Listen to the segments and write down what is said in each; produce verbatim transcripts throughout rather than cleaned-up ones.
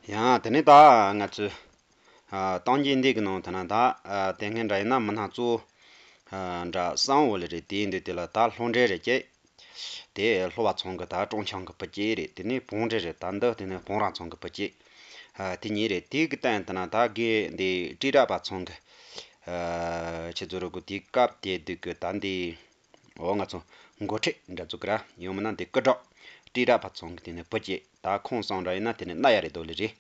ཡང་དེ་ནས་ད་ང་ཚོས་ཨ་གཏམ་རྒྱུད་འདི་གི་ནང་དུ་ན་ད་ཨ་དེ་སྔ་འདྲ་ཡིན་ན་མི་སྣ་གཙོ་བོ་ཨ་འདྲ་གསང་བོ་ལ་རེད། དེ་ཡིན་དུས་དེ་ལ་ད་ལྷོ་འདྲེ་རེད་ཀྱེ། དེ་ལྷོ་བ་ཚང་གི་ད་ཀྲོང་ཆང་གི་བུ་སྐྱེས་རེད། དེ་ནས་བོང་འདྲེ་རེད། ད་འདི་དེ་ནས་བོང་ར་ཚང་གི་བུ་སྐྱེས་ཨ་དེ་གཉིས་རེད། དེ་གི་སྟེང་དུ་ན་ད་དགེ་འདི་སྤྲེལ་ར་བ་ཚང་གི་ཨ་ཁྱེད་ཚོ་རུ་གི་དེའི་སྐབས་དེ་དུས་གི་ད་འདི། འོ་ང་ཚོ་མགོ་ཁྲིད་འདྲ་ཚོ་ཀ་ར་ཡང་མིན་ན་འདི་སྐུ་དྲག་སྤྲེལ་ར་བ་ཚང་གི་དེ་ནས་བུ་སྐྱེས། ད་ཁོང་གསུམ་འདྲ་ཡིན་ན་དེ་ནས་སྣ་ཡ་རེད་དོ་ལེ་རེད།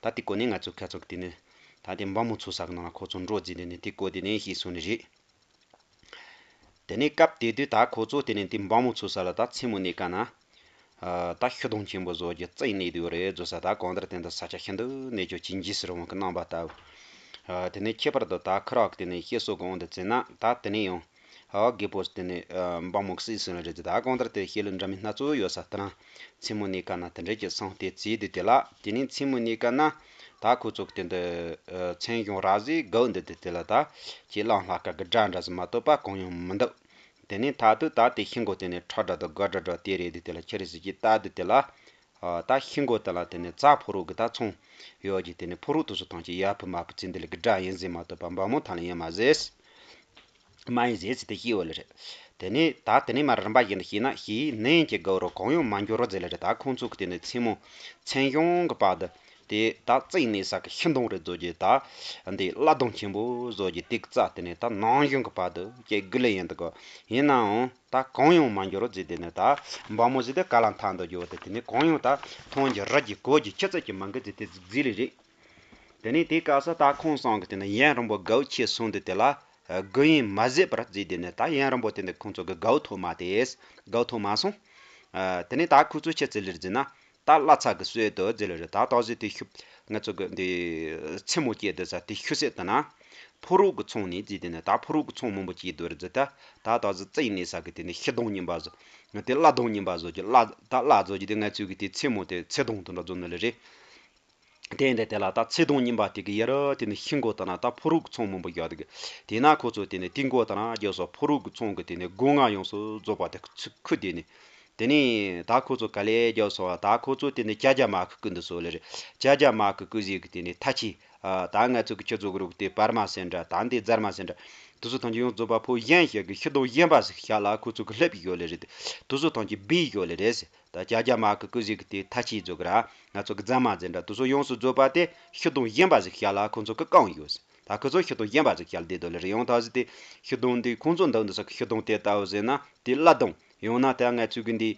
ད་དེ་གོ་ནས་ང་ཚོ་ཁ་ཚོ་གི་དེ་ནས་ད་དེ་འབངས་མོ་ཚོ་ས་གི་ནང་ལ་ཁོ་ཚོ་འགྲོ་རྩིས་དེ་ནས་དེ་གོ་དེ་ནས་ཤེས་སོང་ནི་རེད། དེ་ནས་སྐབས་དེ་དུས་ད་ཁོ་ཚོ་དེ་ནས་དེ་འབངས་མོ་ཚོ་ས་ལ་ད་མཚན་མོ་གནས་ཀ་ན། ཨ་ད་ཤི་སྡོང་ཆེན་པོ་བཟོ་རྒྱུ་རྩིས་གནས་དུས་རེད་བཟོ་ས། ད་གང་ལྟར་དེ་འདི་ས་ཆ་ཤིན་ཏུ་གནས་ཆོག་ཅིང་རྗེས་སུ་རིང་བ་གི་རྣམ་པ་ལྟ་བུ། ཨ་དེ་ནས་ཁྱད་པར་དུ་ད་ཁུ་རག་གི་དེ་ནས་བཤད་སྲོལ་གང་འདི་བརྩིས་ན་ད་དེ་ནས་ཡང་ཨ་རྒད་པོ་དེ་ནས་ཨ་འབངས་མོ་གི་སྲིད་སྲིད་ལ་རེད་ད་གང་ལྟར་དེ་བཤད་ལུགས་འདྲ་མིན་སྣ་ཚོགས་ཡོད་ས། དེ་རང་མཚན་མོ་གནས་ཀ་ན་དེ་འདྲ་གྱི་སང་དེ་བརྩིས་དུས་དེ་ལ་དེ་ནས་མཚན་མོ་གནས་ཀ་ན་ད་ཁོ་ཚོ་གི་དེ་འདི་ཨ་མཚན་གཞུང་ར་བཟི་གའུ་འདི་དེ་དེ་ལ་ད་ཁྱེད་གླང་ལྷ་སྐལ་གི་སྒྲ་འདྲ་ཟིག་མ་གཏོགས་པ་གང་ཡང་མི་འདུག་དེ་ནས་མཐའ་དུས་ད་དེ་ཤི་མགོ་དེ་ནས་ཁྲ་འདྲ་དང་དགའ་འདྲ་འདྲ་དེ་རེད་དེ་དེ་ལ་ཁྱེད་རེ་ཟིག་གིས་ལྟ་དུས་དེ་ལ། ཨ་ད་ཤི་མགོ་དེ་ལ་དེ་ནས་རྩྭ་ཕོ་རོག་གི་ད་ཚོང་ཡོད་ཀྱི་དེ་ནས་ཕོ་རོག་དུ་སུ་ཐང་ཅི་ཡ་ཕུ་མ་ཕུ་ཚིན་དེ་ལ་གི་སྒྲ་ཡིན་ཟེར་མ་གཏོགས་པ་འབངས་མོ་ཐང་ལ་ཡིན་མ་ཟེར། མ་ཡིན་ཟེར་ཚེ་དེ་ཤི་བ་ལ་རེད། དེ་ནས་ད་དེ་ནས་མ་རིམ་པ་བཞིན་དུ་ཤི་ན་ཤི་ནན་གྱི་དགའ་རོ་གང་ཡང་མ་འགྱུར་རོ་ཟེར་ལ་རེད། ད་ཁོང་ཚོ་གི་དེ་ནས་མཚན་མོ་མཚན་གཞུང་གི་བར་དུ། དེ་ད་རྩིག་ནས་ས་གི་ཤིང་སྡོང་རེ་བཟོ་རྒྱུ་ད། འདི་གླ་སྡོང་ཆེན་པོ་བཟོ་རྒྱུ་དེ་རྩ་དེ་ནས་ད་ནང་གཞུང་གི་བར་དུ་ཀྱེ་དགུ་ལེ་ཡིན་འདུག་གོ། ཡིན་ནའང་ད་གང་ཡང་མ་འགྱུར་ཟེར་དེ་ནས་ད་འབངས་མོ་ཟེར་དེ་ག་ལ་མཐའ་འདུག་རྒྱུ་དེ་དེ་ནས་གང་ཡང་ད་མཐོང་རྒྱུ་རིག་རྒྱུ་གོ་རྒྱུ་ཆུ་ཚད་ཀྱི་མ་འགུལ་ཟེར་དེ་ཟིག་ཟིག་ལེ་རེད། དེ་ནས་དེ་སྐབས་སུ་ད་ཁོང་སང་གི་དེ་ནས་ཡན་རིང་པོ་དགའ་བོ་ཆེ་སོང་དུས་དེ་ལ་དགུ་ཡིན་མ་ཟད་པར་ཟེར་དེ་ནས་ད་ཡན་རིང་པོ་དེ་ནས་ཁོང་ཚོ་གི་དགའ་བོ་ཐོབ་མ་དེ་དགའ་བོ་ཐོབ་མ་སོང་། དེ་ནས་ད་ཁོ་ཚོ་ཆུ་ཚད་ལེར་ཟེར་ན། ད་གླ་ཚ་གི་སྲོལ་དུ་ཟེར་ལེ་རེད། ད་ཏོག་ཟིག་དེ་ཤུ། ང་ཚོ་གི་འདི་མཚན་མོ་སྐྱེས་དུས་ས་དེ་ཤུ་སེ་ད་ན། ཕོ་རོག་གི་ཚོང་ནས་བརྩིས་དེ་ནས་ད་ཕོ་རོག་གི་ཚོང་མང་པོ་སྐྱེས་དུས་རེད་ཟེར་ད། ད་ཏོག་ཟིག་རྩིག་ནས་ས་གི་དེ་ནས་ཤི་སྡོང་རྙིང་པ་ཟོ། ང་དེ་གླ་སྡོང་རྙིང་པ་ཟོ་གི་གླ་ད་གླ་ཟོ་གི་དེ་ང་ཚོ་གི་དེ་མཚན་མོ་དེ་ཚེ་སྡོང་དུ་འགྲོ་ཟོ་ནི་ལེ་རེད། དེ་འདི་དེ་ལ་ད་ཚེ་སྡོང་རྙིང་པ་དེ་གི་ཡ་ར་དེ་ནས་ཤི་མགོ་ད་ན་ད་ཕོ་རོག་གི་ཚོང་མང་པོ་རྒྱག་དེ་གི། དེ་ན་ཁོ་ཚོ་དེ་ནས་དེ་མགོ་ད་ན་རྒྱབ་སོ་ཕོ་རོག་གི་ཚོང་གི་དེ་ནས་སྒོ་ང་ཡོངས་སུ་རྫོགས་པ་དེ་ཁུ་དེ་ནས། དེ་ནས་ད་ཁོ་ཚོ་ག་ལེ་རྒྱབ་སོང་བ་ད་ཁོ་ཚོ་དེ་ནས་ཅ་རྒྱ་མ་ཁུ་ཀུན་དུ་སོ་ལེ་རེད། ཅ་རྒྱ་མ་ཁུ་ཀུ་ཟིག་གི་དེ་ནས་ཐ་ཆི། ཨ་ད་ང་ཚོ་གི་ཁྱེད་ཚོ་གི་རུག་དེ་པར་མ་སེ་འདྲ་ད་འདི་རྫར་མ་སེ་འདྲ། དུ་སུ་ཐང་ཅི་ཡོངས་རྫོགས་པ་ཕོ་གཞན་ཞིག་གི་ཤི་དོ་གཞན་པ་ཟིག་ཤ་ལ་ཁོ་ཚོ་གི་ལྷེབ་ཡོད་ལེ་རེད། དུ་སུ་ཐང་ཅི་བི་ཡོད་ལེ་རེད། ད་ཅ་རྒྱ་མ་ཁུ་ཀུ་ཟིག་གི་དེ་ཐ་ཆི་ཚོ་གི་ར་ང་ཚོ་གི་རྫ་མ་ཟེ་འདྲ་དུ་སུ་ཡོངས་སུ་རྫོགས་པ་དེ་ཤི་དོ་གཞན་པ་ཟིག་ཤ་ལ་ཁོ་ཚོ་གི་རྐང་ཡོད། ད་ཁོ་ཚོ་ཤི་དོ་གཞན་པ་ཟིག་ཤ་ལ་དེ་དོ་ལེ་རེད། ཡོང་ད་ཟིག་དེ་ཤི་དོ་འདི་ཁོང་ཚོ་འདི་འདི་ས་གི་ཤི་དོ་དེ་ལྟ་བུ་ཟེར་ན་དེ་གླ་སྡོང་ཡོང་ན་དེ་ང་ཚོ་གི་འདི།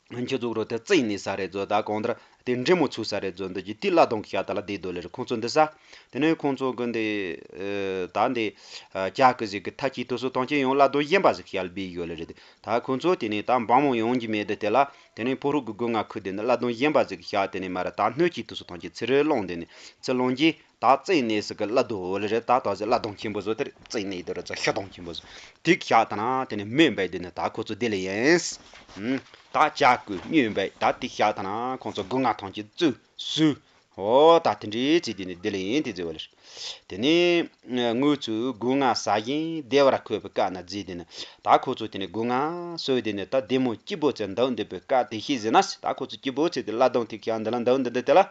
ཨ། ཁྱེད་ཚོ་རོ་དེ་རྩིག་ནས་ས་རེད་ཚོ་ད་གང་ལྟར་དེ་འདྲེ་མོ་ཚུགས་ས་རེད་ཚོ་འདི་ཀྱི་དེ་གླ་སྡོང་ཤ་ད་ལ་བསྡད་སྡོད་ལེ་རེད། ཁོང་ཚོ་འདི་ས། དེ་ནས་ཁོང་ཚོ་གི་འདི་ད་འདི་ཅག་གི་ཟིག་གི་ཐ་ཅི་དུ་སུ་ཐང་ཆེན་ཡོང་གླ་སྡོང་གཞན་པ་ཟིག་ཤ་ལ་བསྡད་ཡོད་ལེ་རེད། ད་ཁོང་ཚོ་དེ་ནས་ད་འབངས་མོ་ཡོང་གི་མེད་དེ་དེ་ལ་དེ་ནས་ཕོ་རོག་གི་སྒོ་ང་ཁུ་དེ་ནས་གླ་སྡོང་གཞན་པ་ཟིག་ཤ་དེ་ནས་མ་ར་ད་སྣོད་ཀྱི་དུ་སུ་ཐང་ཆེན་ཚི་རེ་སློང་དེ་ནས་ཚི་སློང་གྱི། ད་རྩིག་ནས་སུ་གི་གླ་རྡོ་འོ་ལེ་རེད། ད་ད་ཟི་གླ་སྡོང་ཆེན་པོ་བཟོ་དེར་རྩིག་ནས་དེ་ར་ཚ་ཤ་སྡོང་ཆེན་པོ་བཟོ། དེ་བཞག་ད་ན་དེ་ནས་མེ་འབའ་དེ་ནས་ད་ཁོ་ཚོ་དེ་ལ་ཡིན། ད་ཅག་གུ་མྱོས་འབའ་ད་དེ་བཞག་ད་ན་ཁོང་ཚོ་སྒོ་ང་ཐང་ཆེན་བཙུགས་སུ། འོ་ད་དེ་འདྲའི་ཚེ་དེ་ནས་དེ་ལ་ཡིན་དེ་ཟེར་བ་ལེ། དེ་ནས་ངོས་ཚུ་སྒོ་ང་ཟ་བཞིན་བདེ་བར་འཁོད་པའི་བཀའ་ན་རྫི་དེ་ནས་ད་ཁོ་ཚོ་དེ་ནས་སྒོ་ང་སོས་དེ་ནས་ད་བདེ་མོ་སྐྱིད་པོ་ཚེ་འདུག་འདུག་པའི་བཀའ་དེ་ཤེས་ཟེར་ན་ད་ཁོ་ཚོ་སྐྱིད་པོ་ཚེ་དེ་གླ་སྡོང་དེ་བཞག་འདི་ལ་འདུག་འདི་འདི་དེ་ལ།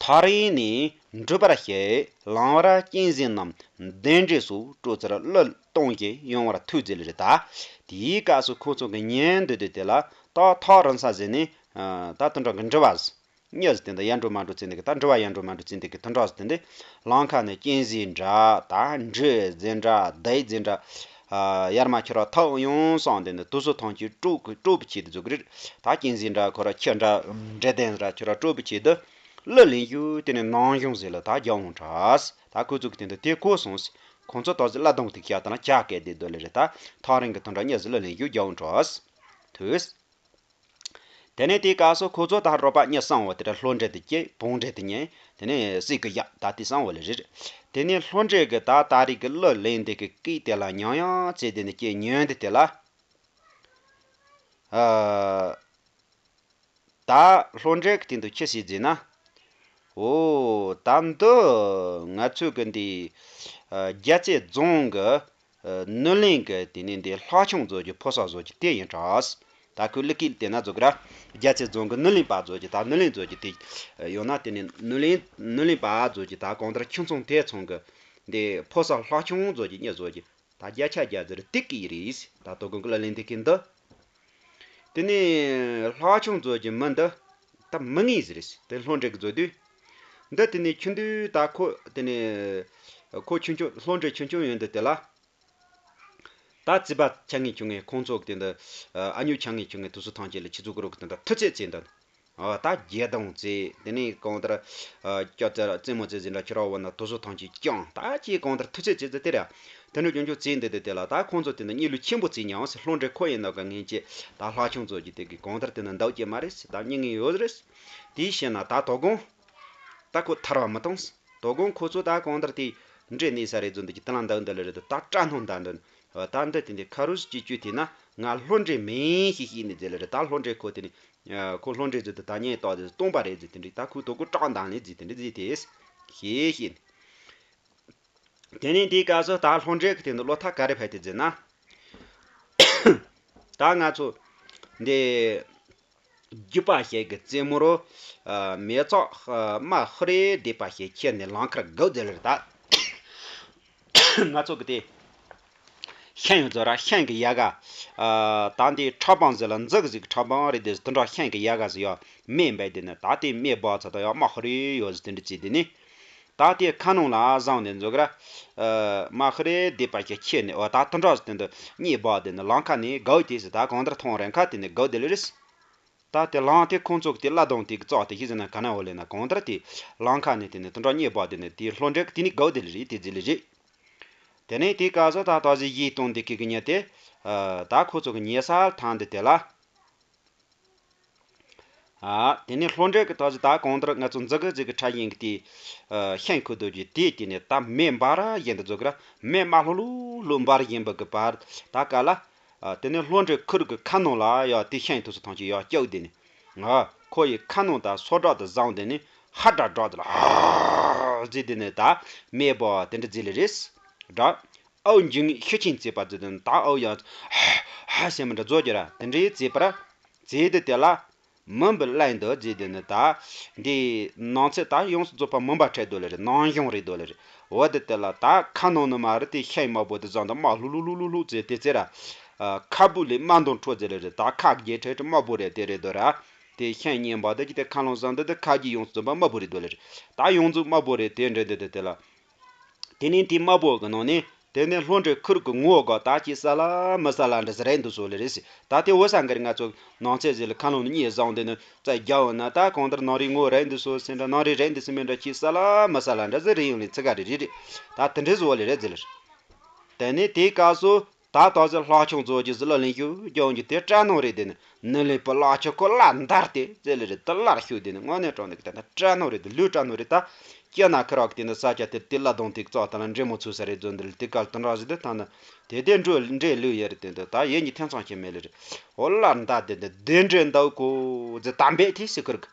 ཐག་རིང་ནས་འགྲུལ་པར་བྱེད། ལང་བར་གཅན་གཟན་རྣམས་གདན་འདྲེན་སོགས་སྤྲོ་ཚར་གླུ་གཏོང་བཞིན་ཡོང་བར་ཐུགས་བརྩེ་ལེ་རེད་ད། དེའི་སྐབས་སུ་ཁོ་ཚོ་གི་ཉན་འདོད་དེ་དེ་ལ་ད་ཐག་རིང་ས་ཟེར་ནས་ད་དུ་འགྲོ་གི་འགྲུལ་བ་གཉིས་ཟེར་དེ་འདི་ཡར་འགྲོ་མར་འགྲོ་ཚེ་འདི་གི་ད་འགྲུལ་བ་ཡར་འགྲོ་མར་འགྲོ་ཚེ་འདི་གི་དུ་འགྲོ་ཟེར་དེ་འདི་ལང་ཁ་ནས་གཅན་གཟན་འདྲ་ད་འདྲེ་ཟེར་འདྲ་བདུད་ཟེར་འདྲ། ཡར་མ་ཁྱོད་ར་ཐག་ཡོང་སོང་དེ་ནི་དུ་སུ་ཐང་ཆེན་སྤྲོ་གི་སྤྲོ་བུ་ཆེད་དུ་འཛུགས་རེད། ད་གཅན་གཟན་འདྲ་ཁོ་ར་ཁྱི་འདྲ་འདྲེ་ལྡན་ར་ཁྱོད་ར་སྤྲོ་བུ་ཆེད་དུ་གླུ་ལེན་རྒྱུ་དེ་ནི་ནང་གཞུང་ཟེར་ལ་ད་རྒྱག་འོང་དྲགས། ད་ཁོ་ཚོ་གི་དེ་འདི་དེ་གོ་སོང་ཟེར། ཁོ་ཚོ་ཏོག་ཙི་གླ་སྡོང་དེ་བཞག་ད་ན་ཇག་སྐད་དེ་སྡོད་ལེ་རེད། ད་ཐག་རིང་གི་དུ་འདྲ་གཉིས་ཟེར་གླུ་ལེན་རྒྱུ་རྒྱག་འོང་དྲགས། ཐོས། དེ་ནས་དེའི་སྐབས་སུ་ཁོ་ཚོ་ད་རོགས་པ་གཉིས་གསང་བ་དེ་འདྲ་ལྷོ་འདྲེ་དེ་སྐྱེས་བོང་འདྲེ་དེ་ཉན་དེ་ནས་སྲིད་ཀྱི་ཡག་ད་དེ་གསང་བ་ལ་རེད། དེ་ནས་ལྷོ་འདྲེ་གི་ད་ད་རེས་ཀྱི་གླུ་ལེན་དེ་གི་སྐད་དེ་ལ་ཉང་ཡང་བྱས་དེ་ནས་སྐྱེས་ཉོན་དེ་དེ་ལ། ཨ། ད་ལྷོ་འདྲེ་གི་སྟེང་དུ་ཁྱི་སྲིད་ཟིན་ན། འོ་ད་འདི་ང་ཚོས་གི་འདི་ཨ་རྒྱལ་རྩེ་རྫོང་གི་ཨ་ནུ་ལིང་གི་དེ་ནས་འདི་ལྷ་ཆུང་བཟོ་རྒྱུ་ཕོ་གསར་བཟོ་རྒྱུ་དེ་ཡིན་དྲགས། ད་ ད་ཁོའི་གླུ་སྐད་དེ་ན་ཟེར་གི་ར། རྒྱལ་རྩེ་རྫོང་གི་ནོར་གླིང་པ་ཟེར་གི་ད་ནོར་གླིང་ཟེར་གི་དེ་ཡོད་ན་དེ་ནི་ནོར་གླིང་ནོར་གླིང་པ་ཟེར་གི་ད་གང་ལྟར་ཁྱིམ་ཚང་དེ་ཚང་གི་འདི་ཕོ་གསར་ལྷ་ཆུང་ཟེར་གི་གཉིས་ཟེར་གི་ད་བརྒྱ་ཆ་བརྒྱ་ཟེར་དེ་གི་རེད། ད་དོ་དགོང་གི་གླུ་ལེན་དེ་གི་འདི། དེ་ནས་ལྷ་ཆུང་ཟེར་གི་མི་འདི་ད་མི་ངེས་ཟེར་རེད། དེ་ལྷོ་འདྲེ་གི་ཟེར་དུས། འདི་དེ་ནས་ཆུང་དུས་ད་ཁོ་དེ་ནས་ཁོ་ཆུང་ཆུང་ལྷོ་འདྲེ་ཆུང་ཆུང་ཡོད་འདི་དེ་ལ། ད་རྩིས་པ་ཆ་ངེས་ཆུང་ངེས་ཁོང་ཚོ་གི་དེ་འདི་ཨ་ཉོ་ཆ་ངེས་ཆུང་ངེས་དུ་སུ་ཐང་ཆེ་ལ་ཆི་ཚུགས་རོགས་གི་དེ་འདི་ཐུ་ཚད་ཚེ་འདི། ཨ་ད་རྒྱལ་དང་ཚེ་དེ་ནས་གང་ལྟར་ཨ་སྐྱ་རྩེ་རྩེ་མོ་ཚེ་ཟིན་འདྲ་ཁྱེད་རང་བོ་ན་དུ་སུ་ཐང་ཆེ་ཀྱང་ད་ཅི་གང་ལྟར་ཐུ་ཚད་ཚེ་ཚེ་དེ་ར། དེ་འདྲ་ཀྱང་ཀྱང་ཚེ་འདི་དེ་དེ་ལ་ད་ཁོང་ཚོ་དེ་འདི་གཉིས་ལུས་ཆེན་པོ་ཚེ་མྱང་སེ་ལྷོ་འདྲེ་ཁོ་ཡིན་ནོ་ག་ངན་ཅེ་ད་ལྷ་ཆུང་ཚོ་གི་དེ་གི་གང་ལྟར་དེ་འདི་འདག་ཅེ་མ་རེད་སེ་ད་སྙིང་ངེ་ཡོད་རེད། དེའི་ཕྱིར་ན་ད་དོ་དགོང་ད་ཁོ་ཐར་བ་མི་གཏོང་། དོ་དགོང་ཁོ་ཚོ་ད་གང་ལྟར་དེ་འདྲེ་གནས་ས་རེད་ཚོ་འདི་གི་དེ་ལ་འདག་འདི་ལ་རེད་ད་སྐྲ་སྣང་ད་འདི། ད་འདི་དེ་འདི་ཁ་རུས་ཀྱི་བཅུད་དེ་ན་ང་ལྷོ་འདྲེ་མིན་ཞེས་ཤེས་ནས་ཟེར་ལ་རེད། ད་ལྷོ་འདྲེ་ཁོ་དེ་ནི་ཁོ་ལྷོ་འདྲེ་ཚོ་དེ་ད་ཉེ་ཏོག་དེ་སྟོང་པ་རེད་ཟེར་དེ་འདྲི་ད་ཁོའི་དོ་ཁུ་བཀྲག་མདངས་ནས་ཟེར་དེ་འདྲི་ཟེར་དེས་ཞེས་ཤེས་ནས། དེ་ནས་དེའི་སྐབས་སུ་ད་ལྷོ་འདྲེ་གི་དེ་འདི་བློ་ཐག་ག་རེ་ཕེབས་ཏེ་ཟེར་ན། ད་ང་ཚོ་འདི་རྒྱུད་པ་ཞིག་གི་རྩེ་མོ་རུ་མེ་ཚོགས་དམར་ཧུ་རེ་བསྡད་པ་ཞིག་ཁྱེར་ནས་ལང་ཁར་སྒུག་བསྡད་ལ་རེད་ད། ང་ཚོ་གི་དེ་ཤིང་ཡོད་ཚོ་ར་ཤིང་གི་ཡལ་ག་ད་འདི་ཁྲ་སྦང་ཟེར་ལ་འཛག་ཟིག་ཁྲ་སྦང་རེད་དེ་དེ་འདྲ་ཤིང་གི་ཡལ་ག་ཟིག་ཡོད་མེ་འབད་དེ་ནི་ད་དེ་མེ་འབར་ཚ་ད་ཡོད་དམར་ཧུ་རེ་ཡོད་ཟིག་དེ་འདྲ་བྱས་དེ་ནི། ད་དེ་ཁ་ནང་ལ་བཟང་ནས་འཛུགས་ར། དམར་ཧུ་རེ་བསྡད་པ་ཞིག་ཁྱེར་ནས་འོ་ད་དེ་འདྲ་ཟིག་དེ་འདི་གཉིད་འབར་དེ་ནི་ལང་ཁ་ནས་སྒུག་དེ་ཟིག་ད་གང་ལྟར་མཐོང་རན་ཁ་དེ་ནི་སྒུག་དེ་ལ་རེད། ད་དེ་ལང་དེ་ཁོང་ཚོ་གི་དེ་བླ་སྡོང་དེ་གི་ཙོག་དེ་ཤི་ཟིན་ན་ག་ན་འོ་ལེ་ན་གང་ལྟར་དེ་ལང་ཁ་ནས་དེ་ནས་དེ་འདྲ་གཉིད་བབ་དེ་ནས་དེ་ལྷོ་འདྲེ་གི་དེ་ནས་སྒུག་དེ་ལེ་རེད་དེ་ཟེར་ལེ་རེད། དེ་ནས་དེ་སྐབས་སུ་ད་ད་གཟི་ཡིད་གཏོང་དེ་གི་གི་ཉེ་དེ། ད་ཁོ་ཚོ་གི་ཉེ་ས་ཐང་དེ་དེ་ལ། དེ་ནས་ལྷོ་འདྲེ་གི་ད་གཟི་ད་གང་ལྟར་ང་ཚོ་འཛི་གི་ཟི་གི་ཁྲ་ཡིན་གི་དེ། ཤིང་ཁུ་དོ་རྒྱུ་དེ་དེ་ནས་ད་མེ་འབར་ར་ཡིན་དུ་འཛུགས་ར་མེ་དམར་ལྷུག་ལྷུག་ལྷུག་འབར་ཡིན་པ་གི་བར་ད་ག་ལ། དེ་ནས་ལྷོ་འདྲེ་ཁུར་གི་ཁ་ནང་ལ་ཡ་དེ་ཤིང་ཐུག་སུ་ཐང་ཆེ་ཡ་སྐྱོག་དེ་ནི། ང་ཁོ་ཡི་ཁ་ནང་དང་སོ་བྲག་ཏུ་བཟང་དེ་ནི་ཧ་དྲག་དྲག་དེ་ལ་ཧ་ཟེར་དེ་ནི་ད་མེ་བོ་དེ་འདྲ་ཟེར་ལེ་རེད། དྲག་ཨའུ་འཇིང་ཤི་ཆིན་བྱེད་པ་ཟེར་དེ་ནི་ད་ཨའུ་ཡ་ཧ་ཟེར་མི་འདྲ་བཟོ་རྒྱུ་ར་དེ་འདྲའི་བྱེད་པར་བྱེད་དེ་དེ་ལ། མུན་པའི་གླིང་དུ་བརྗིད་དེ་ནི་ད། འདི་ནང་ཚེ་ད་ཡོངས་སུ་རྫོགས་པ་མུན་པ་ཁྲིད་དོ་ལེ་རེད་ནང་གཞུང་རེད་དོ་ལེ་རེད། འོ་དེ་དེ་ལ་ད་ཁ་ནང་ནི་མ་རེད་དེ་ཤིང་དམར་པོ་དེ་བཟང་དུ་དམར་ལྷུག་ལྷུག་ལྷུག་ལྷུག་ལྷུག་ཚེ་དེ་ཚེ་ར། ཁ་སྦུག་ལས་དམར་འདོན་འཕྲོ་ཚེ་ལེ་རེད་ད་ཁ་རྒྱས་ཁྲལ་ཁྲི་དམར་པོ་རེད་དེ་རེད་དོ་ར། དེ་ཤིང་ཉན་པ་དེ་ཀྱི་དེ་ཁ་ལོང་བཟང་དུ་དེ་ཁ་རྒྱས་ཡོངས་སུ་རྫོགས་པ་དམར་པོ་རེད་དོ་ལེ་རེད། ད་ཡོངས་རྫོགས་དམར་པོ་རེད་དེ་འདྲ་དེ་དེ་དེ་ལ། དེ་ནས་དེའི་དམར་པོ་གི་ནང་ནས་དེ་ནས་ལྷོ་འདྲེ་ཁུར་གི་ངོ་ག་ད་ཅི་ས་ལ་མི་ས་ལ་འདྲ་ཟེར་རེད་འདུག་སོ་ལེ་རེད་ཟེར། ད་དེ་འོ་ས་འགར་ང་ཚོ་ནང་ཚེ་ཟེར་ལ་ཁ་ལོང་ནི་གཉིད་བཟང་དེ་ནི་རྩ་རྒྱ་འོ་ན་ད་གང་ལྟར་ནང་རི་ངོ་རེད་འདུག་སོ་ཟེར་འདྲ་ནང་རི་རེད་འདུག་སེ་མེད་འདྲ་ཅི་ས་ལ་མི་ས་ལ་འདྲ་ཟེར་རེད་ཡོང་ལེ་ཚི་ག་རེ་རེད་རེད། ད་དེ་འདྲ་ཟོ་ལེ་རེད་ཟེར་ལེ། དེ་ནས་དེའི་སྐབས་སུ། ད་ལྟ་ཟེར་ལྷ་ཆུང་ཚོ་གི་ཟི་ལ་ལིང་ཤུ་རྒྱང་གི་དེ་སྐྲ་ནོ་རེད་དེ་ནི་ནི་ལེ་པི་ལ་ཆུ་ཁོ་ལ་འདར་ཏེ་ཟེར་ལེ་རེད་དི་ལར་ཤུ་དེ་ནི་དངོས་གནས་དྲང་ནི་གི་ད་ནི་སྐྲ་ནོ་རེད་དི་ལུས་སྐྲ་ནོ་རེད་ད། སྐྱེ་ན་ཁི་རག་དེ་ནི་ས་ཆ་དེ་དེ་ལ་དང་དེ་ཙོག་ད་ལ་འདྲེ་མོ་ཚུ་ས་རེད་རྫོན་འདི་ལ་དེ་གལ་དུ་འདྲ་ཟི་དེ་ཐང་ན་དེ་དེ་འགྲོ་འདྲེ་ལུས་ཡ་རེད་དེ་འདི་ད་ཡེ་ཉི་ཐེན་ཚང་ཁྱེད་མེད་ལེ་རེད། འོ་ལར་འདར་དེ་འདི་དེ་འདྲེ་འདའ་གོ་ཟི་དམ་པས་དེ་སི་ཁུར་གི།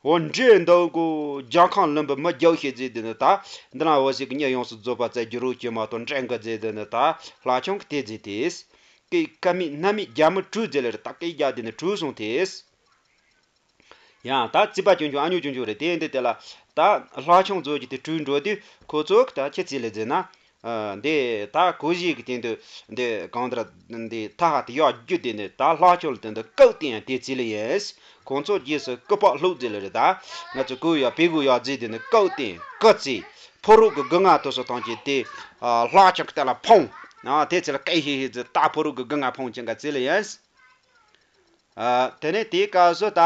འོ་འདྲེ་འདའ་གོ་རྒྱལ་ཁང་ལུམ་པ་མི་རྒྱལ་ཤེས་ཟེར་དེ་ནི་ད། འདི་ན་འོ་ཞིག་གི་ཉེ་ཡོངས་སུ་རྫོགས་པ་བཙལ་རྒྱུ་རོགས་ཀྱི་མ་གཏོགས་འདྲེ་འགའ་ཟེར་དེ་ནི་ད་ལྷ་ཆུང་གི་དེ་ཟེར་དེས། ཀེ་ཀ་མི་སྣ་མི་རྒྱ་མི་གྲུ་ཟེར་ལེ་རེད་ད་ཀེ་རྒྱ་དེ་ནི་གྲུ་སོང་དེས། ཡང་ད་རྩིས་པ་ཆུང་ཆུང་ཨ་ཉུ་ཆུང་ཆུང་རེད་དེ་འདི་དེ་ལ་ད་ལྷ་ཆུང་ཚོ་གི་དེ་གྲུ་འགྲོ་དུས་ཁོ་ཚོ་གི་ད་ཁྱེད་ཚིག་ལེ་ཟེར་ན། འདི་ད་གོ་གཞིས་ཀྱི་སྟེང་དུ་འདི་གང་ལྟར་འདི་ཐ་ཧ་དེ་ཡག་རྒྱུ་དེ་ནི་ད་ལྷ་ཆུང་ལ་སྟེང་དུ་བཀའ་བསྟན་དེ་ཚིག་ལེ་ཡིན། ཁོང་ཚོ་རྗེས་སུ་སྐུ་པགས་ལྷུག་ཟེར་ལེ་རེད་ད། ང་ཚོ་གོ་ཡག་བེ་གོ་ཡག་ཟེར་དེ་ནི་བཀའ་བསྟན་སྐུ་ཚེ་ཕོ་རོག་གི་སྒོ་ང་དུ་སོ་ཐང་གི་དེ་ལྷ་ཆུང་གི་སྟེང་ལ་འཕངས། དེ་ཚིག་ལ་སྐད་ཧི་ཧི་ཟེར་ད་ཕོ་རོག་གི་སྒོ་ང་འཕངས་ཀྱི་འགའ་ཚིག་ལེ་ཡིན། དེ་ནས་དེའི་སྐབས་སུ་ད་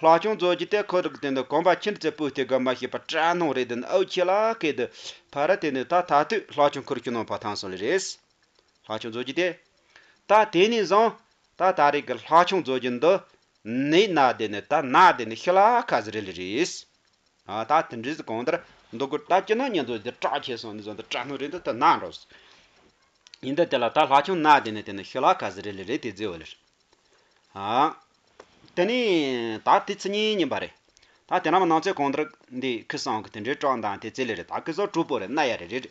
ལྷ་ཆུང་རྫོགས་ཀྱི་དེ་ཁོ་རིག་དེ་འདི་གོམ་པ་ཁྱིམ་རྩེ་སྤུས་དེ་གོམ་པ་ཤེས་པ་སྐྲ་ནང་རེད་དེ་ཨའུ་ཁྱི་ལ་ཁེ་དེ་ཕ་ར་དེ་ནི་ད་ད་དུས་ལྷ་ཆུང་ཁུར་ཁྱི་ནང་ཕ་ཐང་སོང་ལེ་རེད། ལྷ་ཆུང་རྫོགས་ཀྱི་དེ། ད་དེ་ནས་བཟུང་ད་ད་རེས་ཀྱི་ལྷ་ཆུང་རྫོགས་ཀྱི་འདི་ནི་ན་དེ་ནི་ད་ན་དེ་ནི་ཤི་ལ་ཁ་ཟི་རེད་ལེ་རེད། ད་དེ་འདྲ་ཟི་གང་ལྟར་འདུག་གི་ད་ཅི་ན་ཉན་ཚོ་དེ་སྐྲག་ཁྱེད་སོང་ནི་བཟོ་འདི་སྐྲ་ནང་རེད་འདི་ད་ན་འགྲོ། ཡིན་ད་དེ་ལ་ད་ལྷ་ཆུང་ན་དེ་ནི་དེ་ནི་ཤི་ལ་ཁ་ཟི་རེད་ལེ་རེད་དེ་ཟི་བ་ལེ། ཨ། དེ་ནས་ད་དེ་ཚེ་གཉིས་ཉིན་པ་རེད། ད་དེ་ན་མ་ནང་ཚེ་གང་ལྟར་འདི་ཁི་སང་གི་དེ་འདྲའི་སྐྲག་མདངས་དེ་ཚེ་ལེ་རེད་ད་ཁི་སང་གྲུ་པོ་རེད་ན་ཡ་རེད་རེད།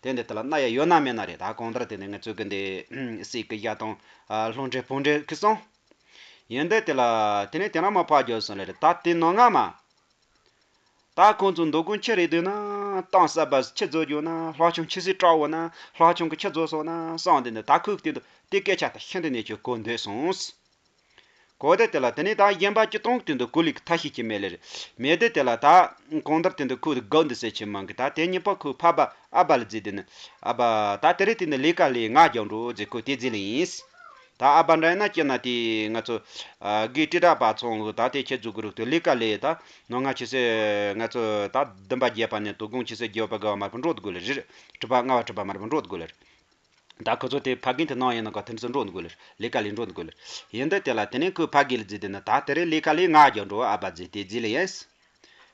དེ་འདི་དེ་ལ་ན་ཡ་ཡོད་ན་མེད་ན་རེད་ད་གང་ལྟར་དེ་ནི་ང་ཚོ་གི་འདི་སྲིད་ཀི་ཡ་དང་ལྷུང་འདྲེ་བུང་འདྲེ་ཁི་སང་། ཡིན་དུས་དེ་ལ་དེ་ནས་དེ་རང་མ་ཕར་རྒྱབ་སོང་ལེ་རེད། ད་དེ་ནང་ང་མ། ད་ཁོང་ཚོ་མདོ་དགོང་ཁྱི་རེད་འདུག་ན་གཏམ་གསར་པ་ཁྱི་རྫོགས་རྒྱུ་ན། ལྷག་ཆུང་ཁྱི་སེ་སྐྲག་འོ་ན། ལྷག་ཆུང་གི་ཁྱི་རྫོགས་སོང་ན་བསམ་དེ་འདུག། ད་ཁོས་དེ་འདུག་དེ་སྐད་ཆ་ད་ཤིན་ཏུ་ནས་ཁྱོད་གོ་འདོད་སོང་། གོ་དེ་དེ་ལ་དེ་ནས་ད་གཞན་པ་ཅི་གཏོང་དེ་འདུག་གོ་ལིག་ཐ་ཤི་ཁྱི་མེད་ལེ་རེད། མེད་དེ་དེ་ལ་ད་གང་ལྟར་དེ་འདུག་ཁོས་དགའ་འདི་སེ་ཁྱི་མང་གི། ད་དེ་གཉིས་པ་ཁོས་ཕ་བ་ཨ་བ་ལ་བརྫིས་དེ་ནི། ཨ་བ་ད་དེ་རེད། དེ་ནི་ལས་ཀ་ལས་ང་རྒྱག་འགྲོ་ཟེར། ཁོས་དེ་བརྫིས་ལེ་ཡིན། ད་ཨ་བ་འདྲ་ཡིན་ན་སྐྱེ་ན་དེ་ང་ཚོ་ཨ་དགེ་ཏྲི་ར་པ་ཚོང་གི་ད་དེ་ཁྱེད་ཚོ་གི་རུག་ཏུ་ལས་ཀ་ལས་ད་ནོ་ང་ཁྱི་སེ་ང་ཚོ་ད་བདུན་པ་བརྒྱད་པ་ནས་དོ་དགོང་ཁྱི་སེ་བརྒྱད་པ་ག་བ་མར་པ་འགྲོ་དགོས་ལེ་རེད། དྲུག་པ་ལྔ་བ་དྲུག་པ་མར་པ་འགྲོ་དགོས་ལེ་རེད། ད་ཁོ་ཚོ་དེ་ཕ་རྒན་དེ་ནང་ཡིན་ན་ག་དེ་ཚོ་འགྲོ་དགོས་ལེ་རེད། ལས་ཀ་ལས་འགྲོ་དགོས་ལེ་རེད། ཡིན་ད་དེ་ལ་དེ་ནས་ཁོས་ཕ་རྒན་ལ་བརྫིས་དེ་ནི། ད་དེ་རེད། ལས་ཀ་ལས་ང་རྒྱག་འགྲོ། ཨ་བ་བརྫིས་དེ་བརྫིས་ལེ་ཡིན།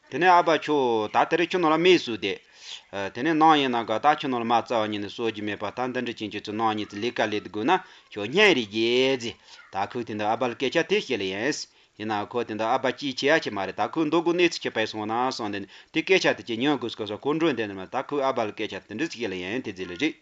དེ་ནས་ཨ་བ་ཁྱོད་ད་དེ་རིང་ཁྱོད་ནང་ལ་མེད་སུ་དེ། ཨ་དེ་ནས་ནང་ཡིན་ན་ག་ད་ཁྱོད་ནང་ལ་མ་རྩ་བ་ཉིད་ནས་གསོ་རྒྱུ་མེད་པ། ད་འདི་འདྲ་ཅན་ཁྱོད་ཚོ་ནང་ཉིད་ཚོ་ལས་ཀ་ལས་དགོས་ན་ཁྱོད་སྙན་རེ་རྒྱས་ཟེར། ད་ཁོས་དེ་འདི་ཨ་བ་ལ་སྐད་ཆ་དེ་བཤད་ལེ་ཡིན། ཡིན་ན་ཁོ་དེ་འདི་ཨ་བ་ཅིའི་ཆེ་ཡ་ཆེ་མ་རེད། ད་ཁོས་མདོ་དགོང་གནས་ཚུལ་ཁྱེད་པས་སོང་ན་སོང་དེ་ནས་དེ་སྐད་ཆ་དེ་ཁྱེད་ཉོན་དགོས་སྐབས་སུ་ཁོ་འགྲོ་འདི་ནས་མ། ད་ཁོས་ཨ་བ་ལ་སྐད་ཆ་དེ་འདྲ་ཞིག་བཤད་ལེ་ཡིན། དེ་ཟེར་ལེ་རེད།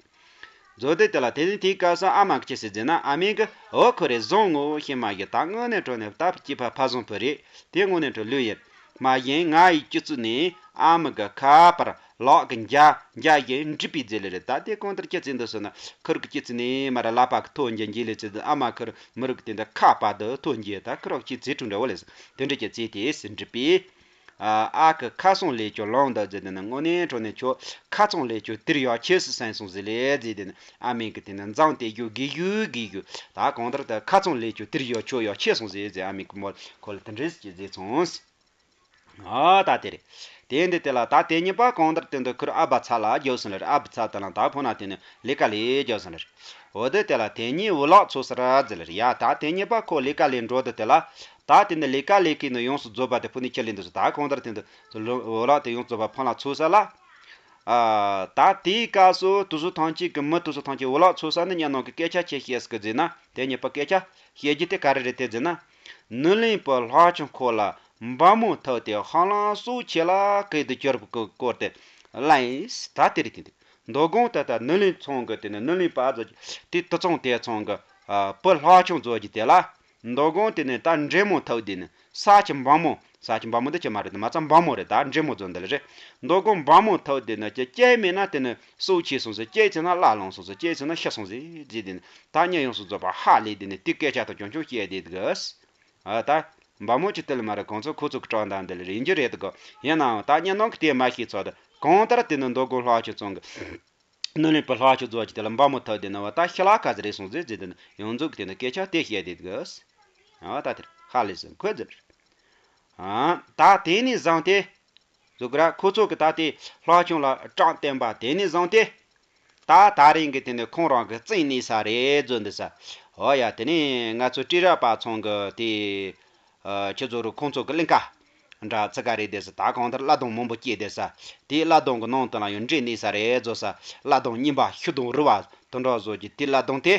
མཛོ་དེ་དེ་ལ་དེ་ནི་དེའི་སྐབས་སུ་ཨ་མ་གི་ཅི་ཟེར་ཟེར་ན། ཨ་མས་གི་འོ་ཁོ་རེ་བཟང་ངོ་ཤེས་མ་གི། ད་དངོས་གནས་དྲང་གནས་ད་སྐྱེས་པ་ཕ་བཟང་བུ་རེད། དེ་དངོས་གནས་དྲང་ལོས་ཡིན། མ་གཞན་ང་ཡི་སྤྱི་གཙུག་ནས་ཨ་མ་གི་ཁ་པར་ལག་གི་འཇའ་འཇའ་བཞིན་འགྲིག་པའི་རྫས་ལེ་རེད། ད་དེ་གང་ལྟར་ཅི་ཟེར་འདུག་ཟེར་ན། ཁུར་གི་སྤྱི་གཙུག་ནས་མ་ར་ལག་པ་གི་ཐོ་འཇའ་འཇིག་ལེ་ཚེ་ཨ་མ་ཁུར་མི་རིགས་དེ་འདྲ་ཁ་པར་དུ་ཐོ་འཇའ་ད་ཁུར་གི་ཅི་ཚེ་ཁྲུང་འདྲ་བོ་ལེ་ཟེར། དེ་འདྲ་ཅི་ཚེ་དེ་ཟེར་འགྲིག་པའི། ཨ་ཨ་ཁུ་ཁ་སང་ལས་ཀྱང་ལོང་འདུག་ཟེར་དེ་ནི། དངོས་གནས་དྲང་གནས་ཁྱོད་ཁ་སང་ལས་ཀྱང་དེར་ཡག་ཆེ་སུ་སེམས་སོང་ཟེར་ལེ་ཟེར་དེ་ནི། ཨ་མས་གི་དེ་ནི་འཛང་དེ་རྒྱུ་དགེ་རྒྱུ་དགེ་རྒྱུ། ད་གང་ལྟར་ད་ཁ་སང་ལས་ཀྱང་དེར་ཡག་ཁྱོད་ཡག་ཆེ་སོང་ཟེར་ཟེར། ཨ་མས་གི་མོ་ཁོ་ལ་དེ་འདྲ་ཟེར་ཟེར་སོང་། ཨ་ད་དེ་རེད། དེ་འདི་དེ་ལ་ད་དེ་གཉིས་པ་གང་ལྟར་དེ་འདི་ཁུར་ཨ་བ་ཚ་ལ་རྒྱབ་སོང་ལེ་རེད། ཨ་བ་ཚ་དེ་ལ་ད་ཕོ་ན་དེ་ནི་ལས་ཀ་ལས་རྒྱབ་སོང་ལེ་རེད། འོ་དེ་དེ་ལ་དེ་གཉིས་བུ་ལག་ཚོ་སར་ཟེར་ལེ་རེད། ཡ་ད་དེ་གཉིས་པ་ཁོ་ལས་ཀ་ལས་འགྲོ་དེ་དེ་ལ། ད་དེ་འདི་ལས་ཀ་ལས་ཀའི་ནི་ཡོངས་སུ་རྫོགས་པ་དེ་ཕུ་ནི་ཁྱེར་ལེན་འདུག་ཟེར། ད་གང་ལྟར་དེ་འདི་བུ་ལག་དེ་ཡོངས་རྫོགས་པ་ཕོ་ལ་ཚོ་ས་ལ། ཨ་ད་དེའི་སྐབས་སུ་དུ་སུ་ཐང་ཆེ་གི་མི་དུ་སུ་ཐང་ཆེ་བུ་ལག་ཚོ་ས་ནི་ཉ་ནང་གི་སྐད་ཆ་ཆེ་བཤད་སི་གི་ཟེར་ན། དེ་གཉིས་པ་སྐད་ཆ་བཤད་རྒྱུ་དེ་ག་རེ་རེད་དེ་ཟེར་ན། ནུ་ལིང་པུ་ལྷག་ཆུང་ཁོ་ལ་འབའ་མོ་ཐུག་སྟེ་ཧ་ལམ་སྲོག་ཆད་ལ་གི་དུ་གྱུར་པའི་སྐོར་དེ་ལན་ད་དེ་རེད་དེ་འདུག། མདོ་དགོང་དེ་ལྟར་ནུ་ལིང་ཚང་གི་དེ་ནི་ནུ་ལིང་པ་ཨ་ཟོ་དེ་དུ་ཚང་དེ་ཚང་གི་ཨ་པུ་ལྷག་ཆུང་ཟོ་གི་དེ་ལ། མདོ་དགོང་དེ་ནི་ད་འདྲེ་མོ་ཐུག་དེ་ནི་ས་ཆུ་འབའ་མོ། ས་ཆུ་འབའ་མོ་འདི་ཆུ་མ་རེད། དེ་མ་ཚད་འབའ་མོ་རེད། ད་འདྲེ་མོ་ཟོ་འདི་ལ་རེད། མདོ་དགོང་འབའ་མོ་ཐུག་དེ་ནི་ཅི་སྐྱེས་མེད་ན་དེ་ནི་སྲོག་ཆད་སོང་ཟེར། སྐྱེས་ཚེ་ན་བླ་ལོང་སོང་ཟེར། སྐྱེས་ཚེ་ན་ཤི་སོང་ཟེར་ཟེར་དེ་ནི། ད་ཉ་ཡོངས་སུ་རྫོགས་པ་ཧ་ལས་དེ་ནི་དེ་སྐད་ཆ་དང་ཅུང་ཅུང་བཤད་དེ་དགོས། ཨ་ད་འབའ་མོ་ཅི་དེ་ལ་མ་རེད། གང་ཚོ་ཁོ་ཚོ་གི་བཀྲག་མདངས་འདི་ལ་རེད་འགྱུར་རེད་དགོ། ཡིན་ནའང་ད་ཉ་ནང་གི་དེ་མ་ཤེས་ཚོ་ད་གང་ལྟར་དེ་ནི་མདོ་དགོང་ལྷག་ཆུ་ཚང་གི་ནུ་ལིང་པུ་ལྷག་ཆུ་ཟོ་གི་དེ་ལ་འབའ་མོ་ཐུག་དེ་ནི་བ་ད་ཤི་ལ་ཁ་ཟེར་རེད་སོང་ཟེར་ཟེར་དེ་ནི་ཡོངས་རྫོགས་དེ་ནི་སྐད་ཆ་དེ་བཤད་དེ་དགོས། ཨ་ད་དེར་ཧ་ལས་སོང་ཁོ་ཟེར། ཨ་ད་དེ་ནས་བཟུང་སྟེ། གཟུགས་ར་ཁོ་ཚོ་གི་ད་དེ་ལྷག་ཆུང་ལ་བཀྲག་བསྟན་པ་དེ་ནས་བཟུང་སྟེ། ད་ད་རིང་གི་དེ་ནི་ཁོང་རང་གི་རྩིས་ནས་ས་རེད་ཟོ་འདི་ས། འོ་ཡ་དེ་ནས་ང་ཚོ་སྤྲེལ་ར་པ་ཚང་གི་དེ། ཨ་ཁྱེད་ཚོ་རུ་ཁོང་ཚོ་གི་གླིང་ཀ་འདྲ་ཚི་ག་རེད་དེ་ས། ད་གང་ལྟར་གླ་གདང་མང་པོ་སྐྱེས་དེ་ས། དེ་གླ་གདང་གི་ནང་དུ་ལ་ཡང་འདྲེ་གནས་ས་རེད་ཟོ་ས། གླ་གདང་རྙིང་པ་ཤུ་གདང་རུ་བ་དུ་འདྲ་བཟོ་གི་དེ་གླ་གདང་དེ།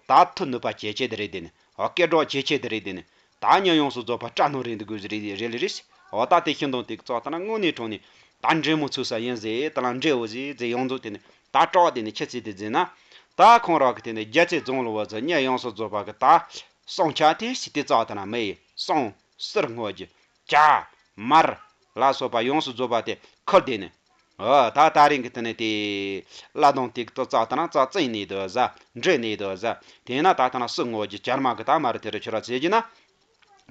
ད་མཐུ་ནུས་པ་ཇེ་ཆེ་དེ་རེད་དེ་ནི། འོ་སྐད་གྲགས་ཇེ་ཆེ་དེ་རེད་དེ་ནི། ད་ཉ་ཡོངས་སུ་རྫོགས་པ་སྐྲག་སྣང་རེད་འདུག་དགོས་རེད་རེད་ལེ་རེད། འོ་ད་དེ་ཤིན་ཏུ་དེ་རྩ་ལྟ་ན་དངོས་གནས་དྲང་ནས་ད་འདྲེ་མོ་ཚུགས་ས་ཡིན་ཟེར། ད་ལ་འདྲེ་འོ་ཟེར་ཟེར་ཡོངས་རྫོགས་དེ་ནི་ད་སྐྲག་དེ་ནི་ཁྱི་ཚེ་དེ་ཟེར་ན། ད་ཁོང་རང་གི་དེ་ནི་རྒྱལ་ཚེ་རྫོང་ལ་བ་ཚོ་ཉ་ཡོངས་སུ་རྫོགས་པ་གི་ད་སྲང་ཆ་དེ་ཞིག་དེ་རྩ་ལྟ་ན་མི་ཡི་སྲང་སིར་སྔོ་རྒྱུ། བྱ། མར། ལ་སོགས་པ་ཡོངས་སུ་རྫོགས་པ་དེ་ཁུར་དེ་ནི། འོ་ད་ད་རིང་གི་དེ་ནི་དེ། གླ་གདང་དེ་གི་ཏོ་ཙག་ད་ན་ཙག་བཙིང་ནས་དོ་ཟ། འདྲེ་ནས་དོ་ཟ། དེས་ན་ད་ད་ན་སུ་ངོ་རྒྱུ་བྱར་མ་གི་ད་མ་རུ་དེ་རུ་ཁྱོད་ར་ཟེར་གྱི་ན།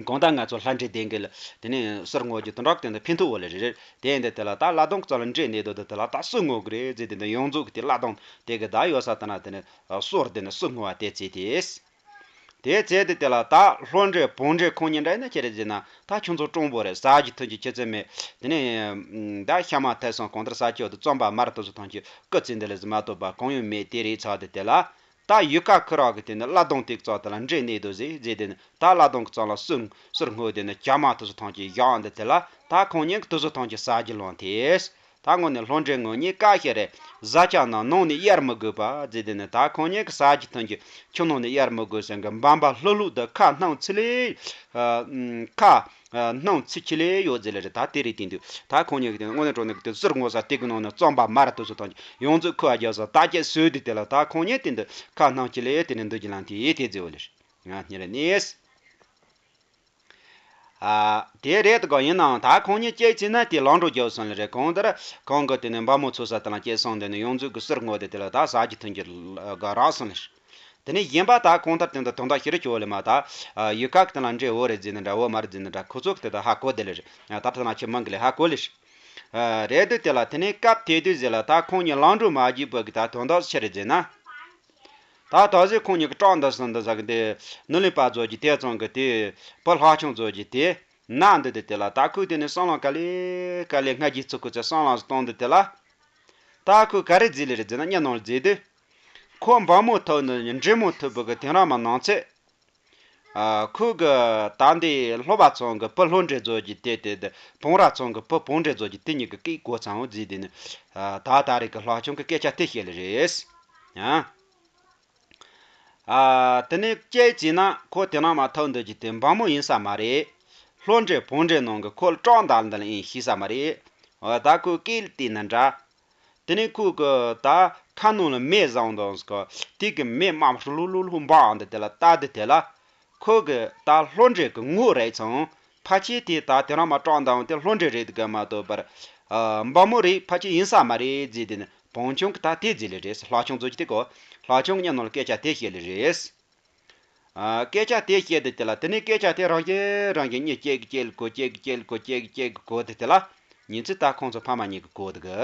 གང་ལྟར་ང་ཚོ་ལྷ་འདྲེ་ལྡན་གི་ལ་དེ་ནི་སུར་ངོ་རྒྱུ་དོན་དག་དེ་འདི་ཕན་ཐོགས་འོ་ལེ་རེད་རེད། དེ་འདི་དེ་ལ་ད་གླ་གདང་གི་ཙག་ལ་འདྲེ་ནས་དོ་དེ་དེ་ལ་ད་སུ་ངོ་གི་རེད་ཟེར། དེ་འདི་ཡོངས་རྫོགས་གི་དེ་གླ་གདང་དེ་གི་ད་ཡོད་ས་ད་ན་དེ་ནི་སོར་དེ་ནི་སུ་ངོ་བ་དེ་ཚེ་དེས། དེའི་ཚེ་དེ་དེ་ལ་ད་ལྷོ་འདྲེ་བོང་འདྲེ་ཁོང་གཉིས་འདྲ་ཡིན་ན་ཁྱེད་རེ་ཟེར་ན་ད་ཁྱོད་ཚོ་སྤྲང་པོ་རེད། ཟ་རྒྱུ་འཐུང་རྒྱུ་ཁྱེད་ཚོ་མེད། དེ་ནས་ད་ཤ་མ་ཐལ་སོང་གང་ལྟར་ཟ་རྒྱུ་དེ་རྩམ་པ་མར་དེ་ཚོ་ཐང་ཆུ་སྐུ་ཚེ་འདི་ལ་ཟི་མ་གཏོགས་པ་གང་ཡང་མེད། དེ་རེད་ཚར་དེ་དེ་ལ་ད་ཡུལ་ཁ་ཁུ་རག་གི་དེ་ནི་གླ་གདང་དེ་ཙག་དེ་ལ་འདྲེ་གནས་དོ་ཟེར་ཟེར། དེ་ནི་ད་གླ་གདང་གི་ཙག་ལ་སུ་སུར་སྔོ་དེ་ནི་ཇ་མ་དེ་ཚོ་ཐང་ཆུ་བཞག་འདི་དེ་ལ་ད་ཁོང་གཉིས་ཀྱི་དེ་ཚོ་ཐང་ཆུ་ཟ་རྒྱུ་ལོང་དེས། ད་དངོས་ནས་ལྷོ་འདྲེ་ངོ་གཉིས་ཀ་ཤེས་རེད། བཟའ་བཅའ་ན་ནང་ནས་གཡར་མི་དགོས་པ་ཟེར། དེ་ནས་ད་ཁོང་གཉིས་ཀྱི་ཟ་རྒྱུ་འཐུང་རྒྱུ་ཁྱིམ་ནང་ནས་གཡར་མི་དགོས་ཟེར་གི་འབའ་འབའ་ལྷུག་ལྷུག་ཏུ་ཁ་སྣང་ཚིལ་ལེ། ཨ་ཁ་སྣང་ཚིལ་ཆི་ལེ་ཡོད་ཟེར་ལེ་རེད། ད་དེ་རེད་དེ་འདུག། ད་ཁོང་གཉིས་ཀྱི་དེ་དངོས་གནས་དྲང་གནས་ཀྱི་དེ་ཟུར་ངོ་ས་དེ་གི་ནང་ནས་རྩམ་པ་མར་དེ་ཚོ་འཐུང་རྒྱུ་ཡོངས་རྫོགས་ཁུ་བ་རྒྱབ་ས་ད་ཁྱེད་སོས་དེ་དེ་ལ་ད་ཁོང་གཉིས་དེ་འདུག་ཁ་སྣང་ཆི་ལེ་དེ་ནས་འདུག་རྒྱུ་ལ་དེ་དེ་ཟེར་བ་ལེ་རེད། ང་ཉེ་རེ་ནས། ཨ། དེ་རེད་དགོ། ཡིན་ནའང་ད་ཁོང་གཉིས་སྐྱེས་ཚེ་ན་དེ་ལང་འགྲོ་རྒྱབ་སོང་ལེ་རེད། གང་ལྟར་ཁོང་གི་དེ་ནས་འབའ་མོ་ཚོ་ས་དེ་ལ་སྐྱེས་སོང་། དེ་ནས་ཡོངས་འཛུགས་ཀྱི་ཟུར་ངོ་དེ་དེ་ལ་ད་ཟ་རྒྱུ་འཐུང་རྒྱུ་ག་རག་སོང་ལེ། དེ་ནས་གཞན་པ་ད་གང་ལྟར་དེ་འདྲ་དོན་དག་ཤི་རི་ཆོ་ལེ་མ་ད། ཡུལ་ཁག་དེ་ལ་འདྲེ་བོ་རེད་ཟེར་ནི་འདྲ་བོ་མ་རེད་ཟེར་ནི་འདྲ། ཁོ་ཚོ་གི་དེ་ད་ཧ་གོ་དེ་ལེ་རེད། ད་ཐ་ན་ཁྱི་མང་གི་ལེ་ཧ་གོ་ལེ་རེད། རེད་དུས་དེ་ལ་དེ་ནས་སྐབས་དེ་དུས་ཟེར་ལ་ད་ཁོང་གཉིས་ལང་འགྲོ་མ་བརྒྱུད་པ་གི་ད་དོན་དག་ཆི་རེད་ཟེར་ན། ད་ད་གཟོད་ཁོང་གཉིས་ཀྱི་བྲག་འདི་སུ་འདི་ཟ་གི་དེ་ནུ་ལི་པ་བཟོ་རྒྱུ་དེ་ཚང་གི་དེ་བུ་ལྷག་ཆུང་བཟོ་རྒྱུ་དེ་ན་འདི་དེ་དེ་ལ་ད་ཁོས་དེ་ནས་བསམ་བློ་ག་ལེ་ག་ལེ་སྔ་རྗེས་ཚུགས་ཁོ་ཚོས་བསམ་བློ་གཏོང་འདི་དེ་ལ། ད་ཁོས་ག་རེ་བརྫིས་ལེ་རེད་ཟེར་ན། གཉའ་ནང་ལ་བརྫིས་དུས། ཁོ་འབའ་མོ་ཐུག་འདི་འདྲེ་མོ་ཐུག་པོ་གི་དེང་རང་མ་ནང་ཚེ། ཨ། ཁོས་གི་ད་འདི་ལྷོ་པ་ཚང་གི་བུ་ལྷོ་འདྲེ་བཟོ་རྒྱུ་དེ་དེ་དེ་བོང་ར་ཚང་གི་བུ་བོང་འདྲེ་བཟོ་རྒྱུ་དེ་གཉིས་ཀྱི་སྐད་གོ་ཚང་བོ་བརྫིས་དེ་ནི། ཨ། ད་ད་རེས་ཀྱི་ལྷག་ཆུང་གི་སྐད་ཆ་དེ་བཤད་ལེ་རེད། ཡང་། ཨ། དེ་ནས་སྐྱེས་ཚེ་ན་ཁོ་དེ་ནང་མ་ཐུག་འདི་རྒྱུ་དེ་འབའ་མོ་ཡིན་ས་མ་རེད། ལྷོ་འདྲེ་བོང་འདྲེ་ནང་གི་ཁོ་ལ་བྲག་འདི་འདི་ལ་ཡིན་ཤེས་ས་མ་རེད། འོ་ད་ཁོས་སྐད་དེ་ནི་འདྲ། དེ་ནས་ཁོས་གི་ད་ཁ་ནང་ལ་མེ་བཟང་དང་ཟེར་གི་དེ་གི་མེ་དམར་ལྷུ་ལྷུ་ལྷུ་འབར་འདི་དེ་ལ་ལྟ་དེ་དེ་ལ། ཁོས་གི་ད་ལྷོ་འདྲེ་གི་ངོ་རེད་ཚང་། ཕལ་ཆེར་དེ་ད་དེ་རང་མ་བྲག་འདི་འོང་དེ་ལྷོ་འདྲེ་རེད་གི་མ་གཏོགས་པར། ཨ། འབའ་མོ་རེད་ཕལ་ཆེར་ཡིན་ས་མ་རེད་བརྫིས་དེ་ནི་བོང་ཆུང་གི་ད་དེ་བརྫིས་ལེ་རེད། ལྷག་ཆུང་བཟོ་རྒྱུ་དེ་གོ། ལྷག་ཆུང་གི་གཉའ་ནང་ལ་སྐད་ཆ་དེ་བཤད་ལེ་རེད། ཨ། སྐད་ཆ་དེ་བཤད་དེ་དེ་ལ་དེ་ནས་སྐད་ཆ་དེ་རང་བཞིན་རང་བཞིན་གཉིས་སྐྱེ་གི་སྐྱེ་གི་གོ་སྐྱེ་གི་སྐྱེ་གི་གོ་སྐྱེ་གི་སྐྱེ་གི་གོ་དེ་དེ་ལ། ཉིན་ཚེ་ད་ཁོང་ཚོ་ཕ་མ་གཉིས་ཀྱི་གོ་དེ་གི།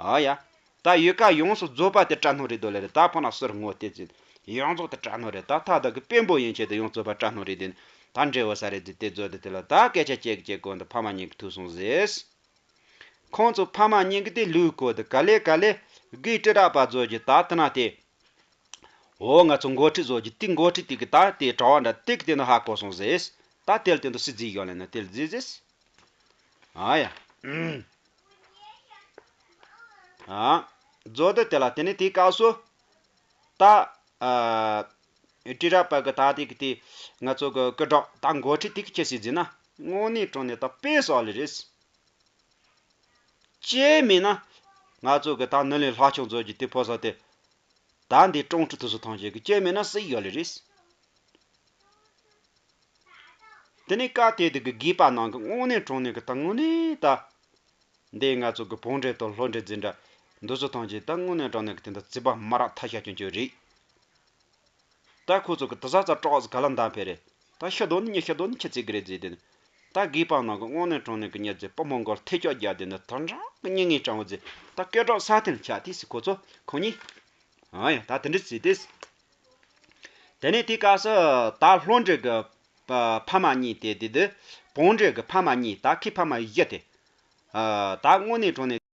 ཨ་ཡ། ད་ཡུལ་ཁ་ཡོངས་སུ་རྫོགས་པ་དེ་སྐྲག་སྣང་རེད་དོ་ལེ་རེད། ད་ཕོ་ན་ཟུར་ངོ་དེ་ཚེ་ཡོངས་རྫོགས་དེ་སྐྲག་སྣང་རེད། ད་ཐ་ད་གི་དཔོན་པོ་ཡན་ཆད་དེ་ཡོངས་རྫོགས་པ་སྐྲག་སྣང་རེད་དེ། ད་འདྲེ་བོ་ས་རེད་དེ་དེ་བཟོ་དེ་དེ་ལ་ད་སྐད་ཆ་སྐྱེ་གི་སྐྱེ་གི་གོ་འདི་ཕ་མ་གཉིས་ཀྱི་ཐུག་སོང་ཟེར། ཁོང་ཚོ་ཕ་མ་གཉིས་ཀྱི་དེ་ལུས་གོ་དེ་ག་ལེ་ག་ལེ་གི་དྲི་ར་པ་བཟོ་རྒྱུ་ད་དེ་ན་དེ། འོ་ང་ཚོ་འགོ་ཁྲིད་བཟོ་རྒྱུ་དེ་འགོ་ཁྲིད་དེ་གི་ད་དེ་གྲྭ་བ་འདྲ་དེ་གི་དེ་ནི་ཧ་གོ་སོང་ཟེར། ད་དེ་ལ་དེ་འདྲ་སི་རྫི་ཡོད་ལེ་ན་དེ་ལ་རྫི་ཟེར། ཨ་ཡ། ཨ། མཛོ་དེ་དེ་ལ་དེ་ནི་དེའི་སྐབས་སུ། ད། ཨ། དྲི་ར་པ་གི་ད་དེ་གི་དེ། ང་ཚོ་གི་སྐུ་དྲག་ད་འགོ་ཁྲིད་དེ་གི་ཁྱེད་སི་རྫི་ན་དངོས་གནས་དྲང་གནས་ད་དཔེ་སོག་ལེ་རེད། ཅེས་མིན་ན། ང་ཚོ་གི་ད་ནུ་ལེ་ལྷག་ཆུང་བཟོ་རྒྱུ་དེ་ཕོ་ས་དེ། ད་འདི་ཀྲོང་ཁྲི་དུ་སུ་ཐང་ཆེ་གི་ཅེས་མིན་ན་སྲིད་ཡོད་ལེ་རེད། དེ་ནས་སྐབས་དེ་དུ་གི་དགོས་པ་ནང་གི་དངོས་གནས་དྲང་གནས་གི་ད་དངོས་གནས་ད། འདི་ང་ཚོ་གི་བོང་འདྲེ་དང་ལྷོ་འདྲེ་རྫི་འདྲ། འདི་ཚོ་ཐང་ཆེ་ད་དངོས་གནས་དྲང་གནས་གི་དེ་འདྲ་རྫི་བ་མ་རག་ཐ་ཤ་ཅུང་ཅུང་རེད། ད་ཁོ་ཚོ་གི་དེ་ཟ་ཙ་དྲག་ཟིག་ག་ལ་འདམ་ཕེ་རེད། ད་ཤི་དོ་ནི་ཉི་ཤི་དོ་ནི་ཁྱི་ཚིག་གི་རེད་ཟེར་དེ་ནི། ད་དགོས་པ་ནང་གི་དངོས་གནས་དྲང་གནས་གི་ཉི་ཟེར་པུ་མོ་མགོར་ཐེ་ཅོག་རྒྱག་དེ་ནི་དོན་དྲང་གི་ཉི་ངའི་སྤྲང་བོ་ཟེར། ད་སྐད་གྲགས་ས་སྟེང་ཆ་དེ་སི་ཁོ་ཚོ་ཁོ་གཉིས། ཨ་ཡ་ད་དེ་འདྲ་ཟེར་དེ། དེ་ནས་དེ་སྐབས་སུ་ད་ལྷོ་འདྲེ་གི་ཕ་མ་གཉིས་དེ་དེ་དེ། བོང་འདྲེ་གི་ཕ་མ་གཉིས་ད་ཁི་ཕ་མ་བཞི་དེ། ད་དངོས་གནས་དྲང་གནས།